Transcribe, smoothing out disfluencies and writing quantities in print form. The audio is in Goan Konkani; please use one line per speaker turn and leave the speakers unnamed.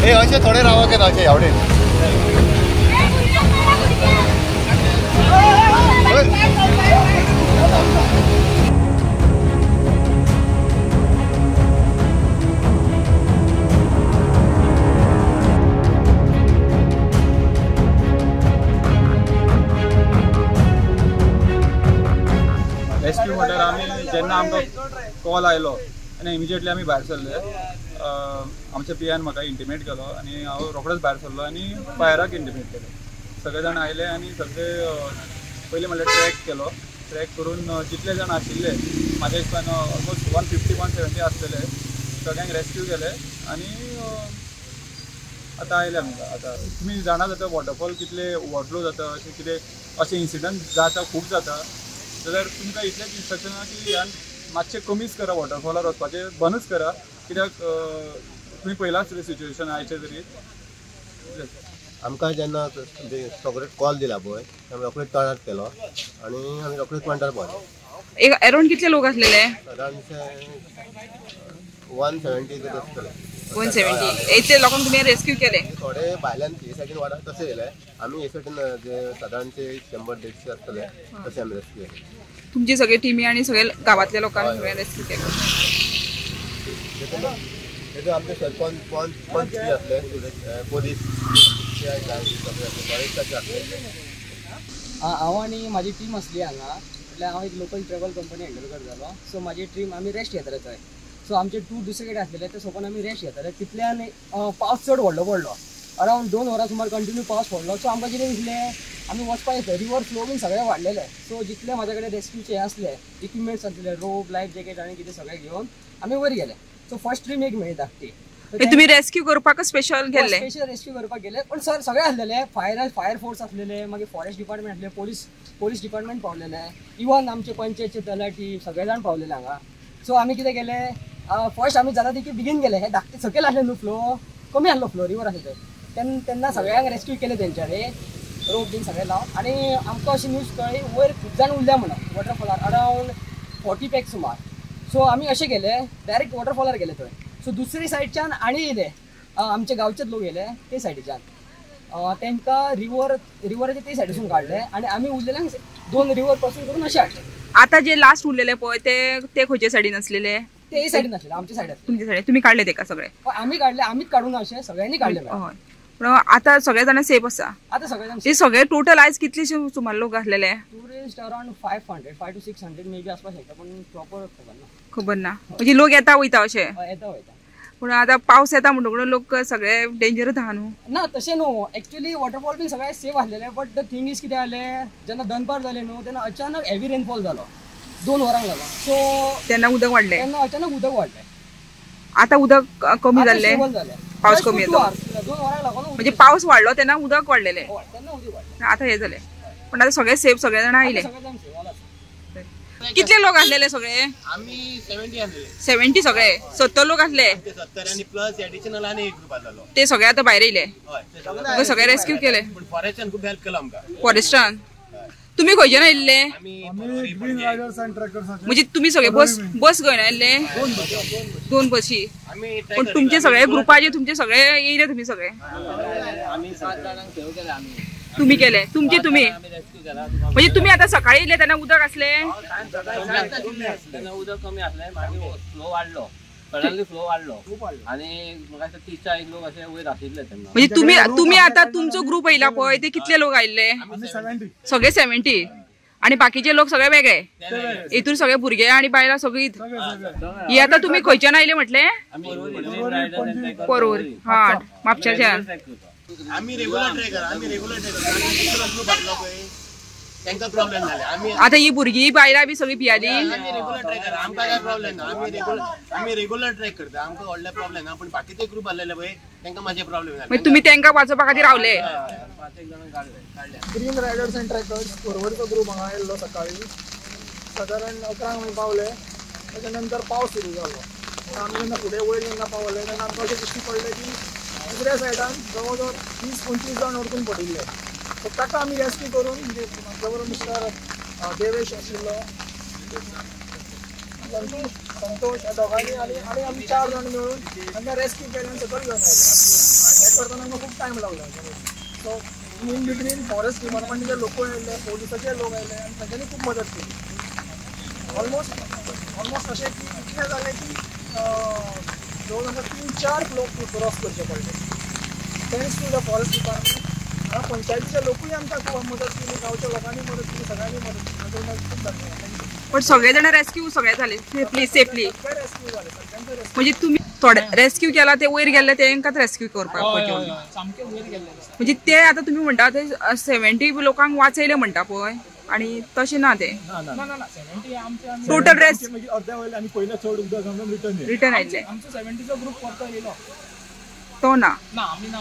हे अशे थोडे रावक येता अशे आवडेल.
रेस्क्यू म्हटल्यार आमी जेन्ना आमकां कॉल आयलो आनी इमिजिएटली आमी भायर सरले. आमच्या पी आन म्हाका इंटिमेट केलो आनी हांव रोखडोच भायर सरलो आनी फायराक इंटिमेट केलें. सगळे जाण आयले आनी सगळे पयलीं म्हणल्यार ट्रॅक केलो. ट्रॅक करून जितले जाण आशिल्ले म्हाज्या हिसपान ऑलमोस्ट 150 170 आसतले, सगळ्यांक रेस्क्यू केले आनी आतां आयले आमकां. आतां तुमी जाणा जाता वॉटरफॉल कितले ओवरफ्लो जाता, अशें कितें अशें इन्सिडंट जाता, खूब जाता. जाल्यार तुमकां इतलेंच इन्स्ट्रक्शन आहा की ह्यान मातशें कमीच करा, वॉटरफॉलार वचपाचें बंदूच करा, कित्याक तुमी पळयलां आसतलें सिच्युएशन आयचें तरी.
आमकां जेन्ना रोखडेच कॉल दिला पळय आमी रोखडेच टर्न केलो आनी आमी रोखडेच पॉयंटार पावले.
एक अराउंड कितले लोक आसलेले?
सादारणशे 170 तरी आसतले.
170 इतले लोकांक तुमी रेस्क्यू केले?
थोडे भायल्यान हे सायडीन वाडत तशें येयले, आमी हे सायडीन जे सादारणशे 100-150 आसतले तशें आमी रेस्क्यू केले.
तुमची सगळी टिमी आनी सगळे गांवांतल्या लोकांनी सगळे रेस्क्यू केले.
तेतून आमचे सरपंच पंच पंच बी आसले, पोलीस फॉरेस्टाचे आसले.
हांव आनी म्हाजी टीम आसली हांगा, म्हटल्यार हांव एक लोकल ट्रॅवल कंपनी हँडल करतालो. सो म्हाजी टीम आमी रेस्ट घेताले थंय. सो आमचे टूर दुसरे कडेन आसलेले ते सोंपोन आमी रेस्ट घेताले. तितल्यान पावस चड व्हडलो पडलो, अरावंड 2 वरां सुमार कंटिन्यू पावस पडलो. सो आमकां कितें दिसलें आमी वचपाक येतले, रिवर फ्लो बीन सगळें वाडलेलें. सो जितले म्हाज्या कडेन रेस्क्यूचे हें आसले इक्विपमेंट्स आसले, रोप, लायफ जॅकेट आनी कितें सगळें घेवन आमी वयर गेले. सो फर्स्ट टीम एक मेळ्ळी धाकटी.
तुमी रेस्क्यू करपाक स्पेशल गेल्ले?
स्पेशल रेस्क्यू करपाक गेले, पण सर सगळे आसलेले, फायर फोर्स आसलेले, मागीर फॉरेस्ट डिपार्टमेंट आसले, पोलीस डिपार्टमेंट पावलेले, इवन आमचे पंचायतचे तलाठी सगळे जाण पावलेले हांगा. सो आमी कितें केलें, फर्स्ट आमी जाता तितके बेगीन गेले. हे धाकटे सकयल आसले न्हू फ्लो कमी आसलो, फ्लो रिवर आसले थंय, तेन्ना सगळ्यांक रेस्क्यू केले तेंच्यांनी रोप बीन सगळें लावन. आनी आमकां अशी न्यूज कळ्ळी वयर खूब जाण उरल्या म्हणून वॉटरफॉलार, अरावंड 40 पॅक सुमार. सो आमी अशें गेले डायरेक्ट वॉटरफॉलार गेले थंय. सो दुसरी सायडच्यान आनी येयले आमच्या गांवचेच लोक येयले ते सायडीच्यान, तांकां रिवराचे ते सायडीसून काडले आनी आमी उरलेल्यांक 2 रिवर क्रॉसींग करून अशें हाडले.
आतां जे लास्ट उरलेले पळय ते खंयचे सायडीन आसलेले?
ते सायडीन आसलेले, आमच्या सायडीन.
तुमच्या सायडीन तुमी काडले तेका सगळे?
आमी काडले, आमीच काडूंक ना अशें, सगळ्यांनी काडले.
हय, पूण आतां सगळे जाण सेफ आसा?
आतां सगळे जाण
ते सगळे टोटल आयज कितले सुमार लोक आसलेले?
Tourist around 500, 500 to 600 may be आसपाक शकता, पूण प्रॉपर खबर ना.
खबर ना म्हणजे लोक येता वयता अशें?
येता वयता.
पूण आतां पावस येता म्हणटकूच लोक सगळे डेंजरच आहा न्हू?
ना तशें न्हू, एक्चुअली वॉटरफॉल बीन सगळे सेफ आसलेले, बट the thing is कितें जालें, जेन्ना दनपार जालें न्हू तेन्ना अचानक हेवी रेनफॉल जालो, 2 वरांक लागून. सो
तेन्ना उदक वाडलें,
तेन्ना अचानक उदक वाडलें.
आतां उदक कमी जाल्लें, पावस कमी येता,
2 वरांक लागून
म्हणजे पावस वाडलो तेन्ना उदक वाडलेलें,
तेन्ना उदक वाडलें.
आतां हें जालें, पण आतां सगळे सेफ, सगळे जाण आयले. कितले लोक आसलेले सगळे?
आमी 70 आसलेले.
70 सगळे? 70 लोक आसले?
70 आनी प्लस एडिशनल आनी एक ग्रुप आसलो.
ते सगळे आतां भायर येयले, सगळे रेस्क्यू केले.
पूण फॉरेस्टान खूब हेल्प केलो आमकां.
फॉरेस्टान तुमी खंयच्यान आयिल्ले? म्हणजे तुमी सगळे बस बस घेवन आयिल्ले? 2 बशी. पूण तुमचे सगळे ग्रुपाचे तुमचे सगळे येयले तुमी सगळे? तुम्ही केले तुमचे तुमी म्हणजे तुम्ही आता सकाळी येयले तेन्ना उदक आसले?
उदक कमी आसलें, मागीर फ्लो वाडलो, सडनली फ्लो वाडलो आनी म्हाका दिसता 30-40 लोक अशे वयर आशिल्ले तेन्ना.
म्हणजे तुमी आतां तुमचो ग्रुप येयला पळय ते कितले लोक आयिल्ले? सगळे 70 आनी बाकीचे लोक सगळे वेगळे, हितून सगळे भुरगे आनी बायलां सगळीं. ही आतां तुमी खंयच्यान आयले म्हटलें? परवरी. हा, म्हापशाच्यान.
आमी रेगुलर ट्रॅकर, आमी रेगुलर ट्रॅकर, दुसरो ग्रुप आसलो पळय तांकां प्रॉब्लेम जाले. आमी
आतां ही भुरगीं बायलां बी सगळीं भियाली.
आमी रेगुलर ट्रॅकर, आमकां काय प्रॉब्लेम ना, आमी रेगुलर ट्रॅक करता, आमकां व्हडले प्रॉब्लेम ना. पूण बाकीचे ग्रुप आसलेले पळय तांकां मातशे प्रॉब्लेम जाले.
तुमी तांकां वाचोवपा खातीर रावले?
5-1 जाणांक काडले.
ग्रीन रायडर्स अँड ट्रॅकर्स परवरीचो ग्रुप हांगा आयिल्लो सकाळी सादारण 11 आमी पावले. ताच्या नंतर पावस सुरू जालो. आमी जेन्ना फुडें वयर जेन्ना पावले तेन्ना आमकां अशें दिश्टी पडलें की दुसऱ्या सायडान जवळ जवळ 20-25 जाण अडकून पडिल्ले. सो ताका आमी रेस्क्यू करून, म्हणजे म्हाज्या बरोबर मिस्टर देवेश आशिल्लो, संतोष संतोष ह्या दोगांनी आनी आनी आमी 4 जाण मेळून तांकां रेस्क्यू केलें आनी सकयल घेवन आयले. हें करतना आमकां खूब टायम लागलो. सो इन बिटवीन फॉरेस्ट डिपार्टमेंटाचे लोकूय आयले, पोलिसाचे लोक आयले आनी तांच्यांनी खूब मदत केली. ऑलमोस्ट ऑलमोस्ट अशें की इतलें जालें की जवळ आमकां 3-4 फ्लो क्रॉस करचे पडले. Thanks to the forest department. हांगा पंचायतीचे लोकूय आमकां खूब मदत केली, गांवच्या लोकांनी मदत केली, सगळ्यांनी मदत केली. खूब धन्यवाद.
पण सगळे जण रेस्क्यू सगळे झाले सेफली सेफली?
सगळे रेस्क्यू जाले, सगळ्यांचे रेस्क्यू.
म्हणजे तुम्ही थोडे रेस्क्यू केला ते वयर गेल्ले तेंकांच रेस्क्यू करपाक पडटलें.
सामके वयर गेल्ले.
म्हणजे ते आता तुम्ही म्हणटा ते 70 लोकांक वाचयले म्हणटा पळय, आणि तशें ना ते
ना ना ना 70 आमचे
टोटल रेस
अर्ध्या वयले आनी पयले चड उदक रिटर्न
रिटर्न आयले.
आमचो 70चो ग्रुप परतो येयलो
तो ना
ना, आमी ना.